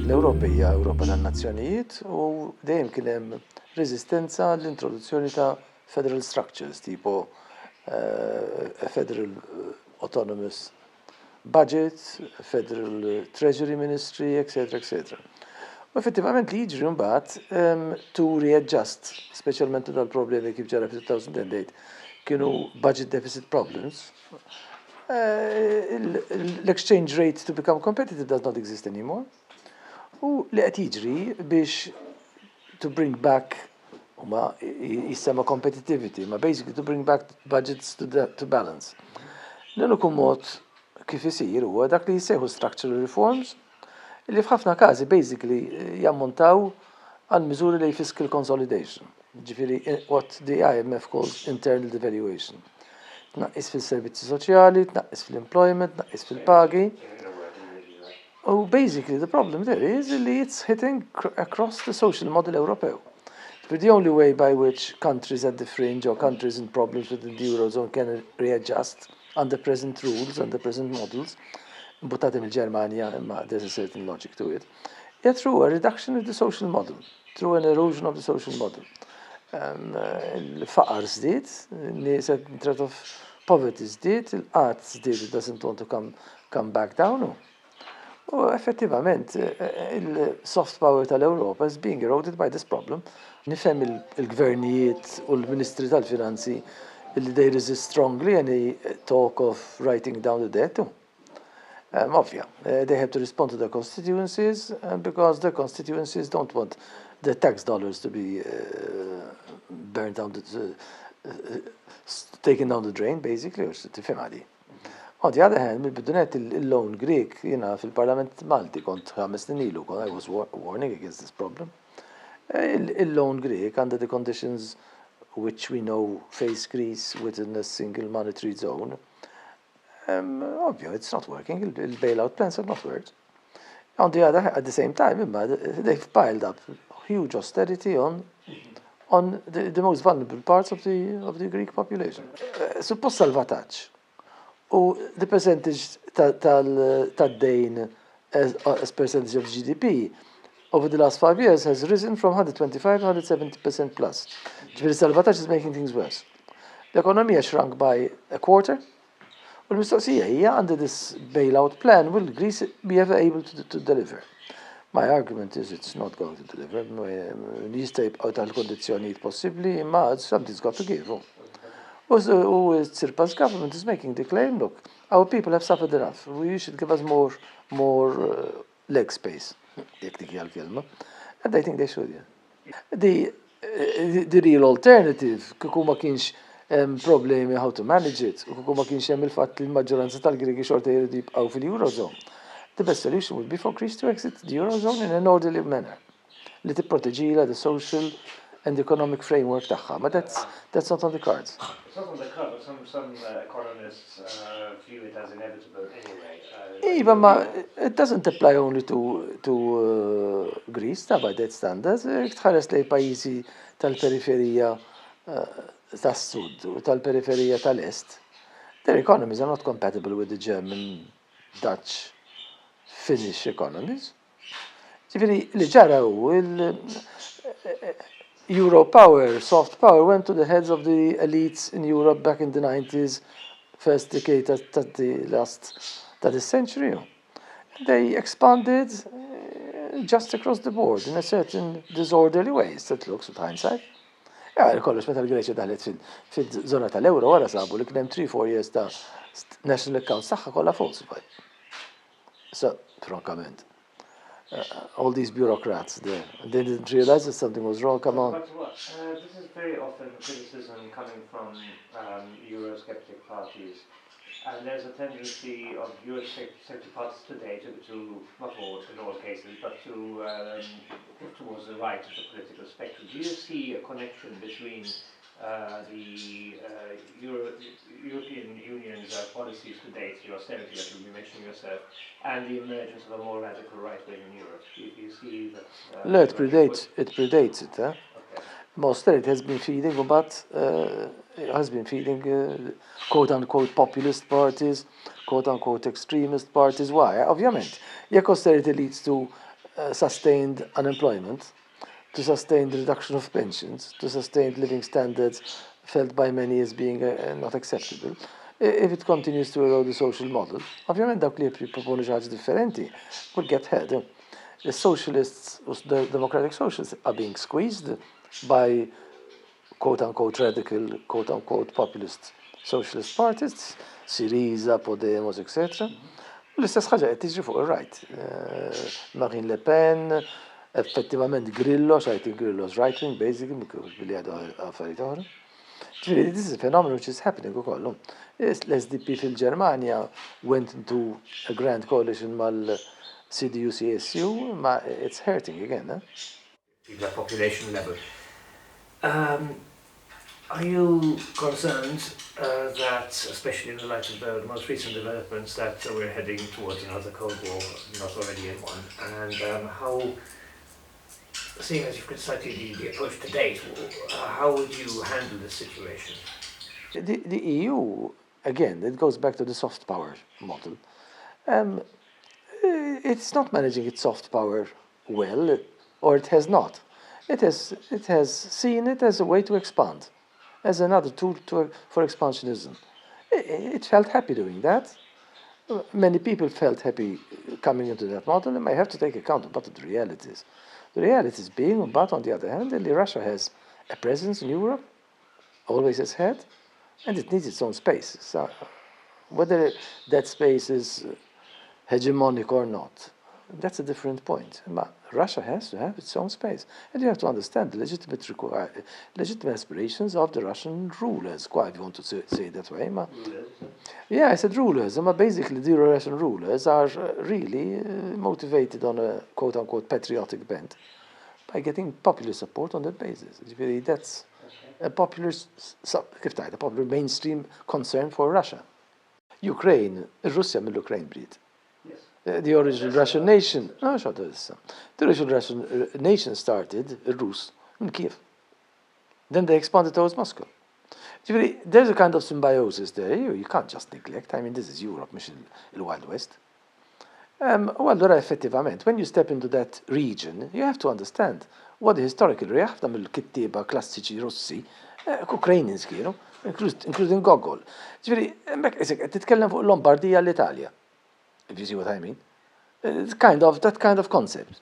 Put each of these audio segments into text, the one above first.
L-Ewropa hija Ewropa tan-nazzjonijiet u dejjem kien hemm reżistenza l-introduzzjoni ta' federal structures tipo federal autonomous budget, federal treasury ministry, etc. etc. U effettivament li jiġri mbagħad to readjust, speċjalment dal-problemi kif ġara fi-2008 kienu budget deficit problems, l-exchange rate to become competitive does not exist anymore. U li qed jiġri biex to bring back huma jissema competitivity, ma basically to bring back budgets to balance. L-uniku mod kif isir huwa dak li jissejħu structural reforms, li f'ħafna każi basically jammontaw għal miżuri li fiscal consolidation. Ġifieri what the IMF calls internal devaluation. Tnaqqis fil-servizzi soċjali, tnaqqis fil-employment, tnaqqis fil-pagi. U basically the problem there is li it's hitting across the social model Ewropew. But the only way by which countries at the fringe or countries in problems within the Eurozone can readjust under present rules, under present models, imbuttati mill-Ġermanja, imma there's a certain logic to it, yeah, through a reduction of the social model, through an erosion of the social model. Il-faqar żdied, nies threat of poverty żdied, il-qgħad żdied, it doesn't want to come back down. U effettivament, il-soft power tal-Europa is being eroded by this problem. Nifhem il-gvernijiet u l-ministri tal-finanzi li they resist strongly any talk of writing down the debt. Ovvja, they have to respond to their constituencies because their constituencies don't want the tax dollars to be burned down, taken down the drain, basically, u tifhem għadi. On the other hand, mill-bidu nett il-loan Greek, jiena fil-Parlament Malti kont 5 snin ilu, kont I was warning against this problem. Il-loan Greek under the conditions which we know face Greece within a single monetary zone, ovvio, it's not working. Il-bailout plans have not worked. On the other hand, at the same time, imma they've piled up huge austerity on the most vulnerable parts of the Greek population. Suppost salvataġġ. U the percentage tad-dejn as percentage of GDP over the last 5 years has risen from 125 to 170% plus. Ġifieri salvataġġ is making things worse. L-ekonomija shrunk by a quarter. U l-mistoqsija hija, under this bailout plan, will Greece be ever able to deliver? My argument is it's not going to deliver. Jista' jibqgħu tal-kondizzjonijiet possibbli, imma something's got to give. U Tsipras government is making the claim, "Look, our people have suffered enough. You should give us more leg space." Jekk dik hija l-kelma. And I think they should, yeah. The real alternative, kieku ma kienx problemi how to manage it, u kieku ma kienx hemm il-fatt li l-maġġoranza tal-Greki xorta jridu jibqgħu fil-Eurozone. The best solution would be for Greece to exit the Eurozone in an orderly manner. Li tipproteġila the social and economic framework tagħha. But that's not on the cards. It's not on the card, but some economists view it as inevitable anyway. Iva, ma it doesn't apply only to Greece, ta' by that standards. Tħares lejn pajjiżi tal-periferija tas-sud u tal-periferija tal-est. Their economies are not compatible with the German, Dutch, Finnish economies. Ġifieri, li ġara hu il-Euro power, soft power, went to the heads of the elites in Europe back in the 90s, first decade of the last, that this century. They expanded just across the board in a certain disorderly ways that looks with hindsight. Ja, kollox meta l-Greċja daħlet fil-żona tal-euro wara sabu li kien hemm 3-4 years ta' national accounts tagħha kollha falsified. So, frankament, all these bureaucrats there, they didn't realize that something was wrong, come on. But what, this is very often criticism coming from Eurosceptic parties. And there's a tendency of Eurosceptic parties today to not all, in all cases, but to move towards the right of the political spectrum. Do you see a connection between the European Union's policies to date, the austerity that you've been mentioning yourself, and the emergence of a more radical right wing in Europe? Do you see that? No, it predates it. Eh? Okay. Austerity has been feeding, but has been feeding quote unquote populist parties, quote unquote extremist parties. Why? Ovvjament, jekk austerity leads to sustained unemployment, to sustained reduction of pensions, to sustained living standards felt by many as being not acceptable, if it continues to erode the social model, ovvjament dawk li jipproponu xi ħaġa differenti will get heard. The socialists, the democratic socialists are being squeezed by quote-unquote radical, quote-unquote populist socialist parties, Syriza, Podemos, etc. L-istess ħaġa qed tiġri fuq ir-right. Marine Le Pen, effettivament Grillo, I think Grillo's right wing, basically, billi għadu affarijiet oħra. Ġifieri, this is a phenomenon which is happening ukoll. L-SDP fil-Ġermanja went into a grand coalition mal-CDU-CSU, ma it's hurting again. Eh? People at population level. Are you concerned that, especially in the light of the most recent developments, that we're heading towards another Cold War, not already in one, and how, seeing as you've criticized the approach to date, how would you handle this situation? The EU, again, it goes back to the soft power model. It's not managing its soft power well, or it has not. It has seen it as a way to expand, as another tool for expansionism. It felt happy doing that. Many people felt happy coming into that model, and may have to take account about the realities. The realities being, but on the other hand, that Russia has a presence in Europe, always has had, and it needs its own space. So whether that space is hegemonic or not, that's a different point. But Russia has to have its own space. And you have to understand the legitimate aspirations of the Russian rulers, quite if you want to say it that way. Ma, yeah, I said rulers. But basically, the Russian rulers are really motivated on a quote-unquote patriotic bent by getting popular support on that basis. Ġifieri, that's a popular, kif tgħid, a popular mainstream concern for Russia. Ukraine, Russia mill-Ukraine bdiet. The original Russian nation, no, xorta issa. The original Russian nation started, Rus, in Kiev. Then they expanded towards Moscow. Ġifieri, there's a kind of symbiosis there. You can't just neglect. I mean, this is Europe, mhux il-Wild West. U allura effettivament, when you step into that region, you have to understand what the historical ħafna mill-kittieba klassiċi Russi, Ukrainians kienu, including Gogol. Ġifieri, hemmhekk isek qed titkellem fuq Lombardija l-Italja. If you see what I mean. It's kind of that kind of concept.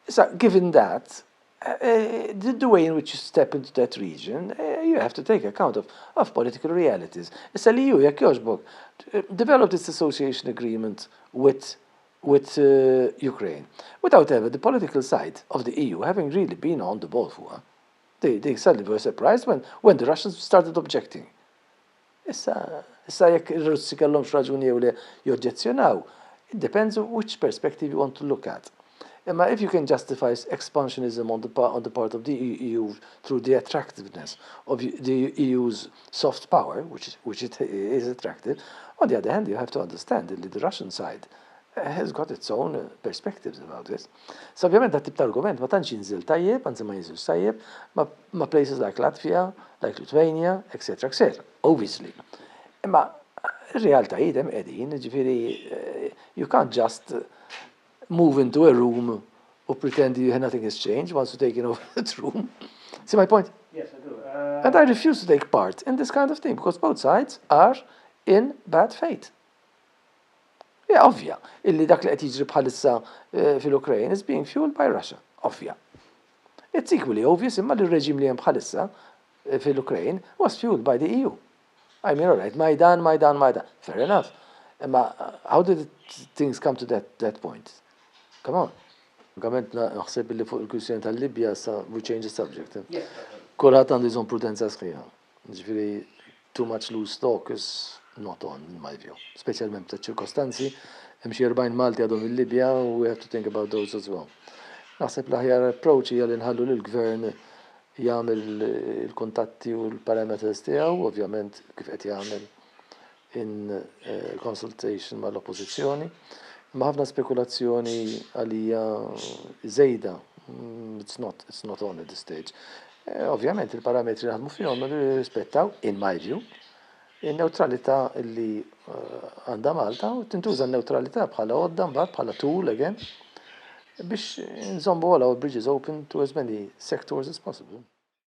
So, given that, the way in which you step into that region, you have to take account of political realities. Issa li ju, jekk jogħġbok, developed its association agreement with Ukraine, without ever the political side of the EU having really been on the ball for her. They suddenly were surprised when the Russians started objecting. Issa jekk ir-Russi kellhom raġuni jew le joġġezzjonaw, it depends on which perspective you want to look at. Imma if you can justify expansionism on the part of the EU through the attractiveness of the EU's soft power, which it is attractive, on the other hand, you have to understand that the Russian side has got its own perspectives about this. So ovvjament dat tip ta' argument ma tantx jinżel tajjeb, anzi ma jinżilx tajjeb, ma places like Latvia, like Lithuania, etc., etc. Obviously. Imma ir-realtajiet hemm qegħdin, ġifieri you can't just move into a room u pretend you nothing has changed once you've taken over that room. See my point? Yes, I do. And I refuse to take part in this kind of thing because both sides are in bad faith. Ja, ovvja, illi dak li qed jiġri bħalissa fil-Ukraine is being fueled by Russia. Ovvja. It's equally obvious imma li r-reġim li hemm bħalissa fil-Ukraine was fueled by the EU. I mean, all right, Maidan, Maidan, Maidan. Fair enough. Imma how did things come to that point? Come on. Għament naħseb li fuq il-kwistjoni tal-Libja sa we change the subject. Eh? Yes. Kulħadd għandu jżomm prudenza sħiħa. Ġifieri, too much loose talk is not on, in my view. Speċjalment ta' ċirkostanzi, hemm xi 40 Malti għadhom il-Libja u we have to think about those as well. Naħseb l-aħjar approach hija li nħallu lill-gvern jagħmel il-kuntatti u l-parameters tiegħu, ovvjament kif qed jagħmel in consultation mal-oppożizzjoni. Ma ħafna spekulazzjoni għalija żejda, it's not on at this stage. Ovvjament il-parametri naħdmu fihom rispettaw, in my view, il-neutralità li għandha Malta u tintuża n-neutralità bħala għodda mbagħad bħala tool again. Biex nżommu all our bridges open to as many sectors as possible.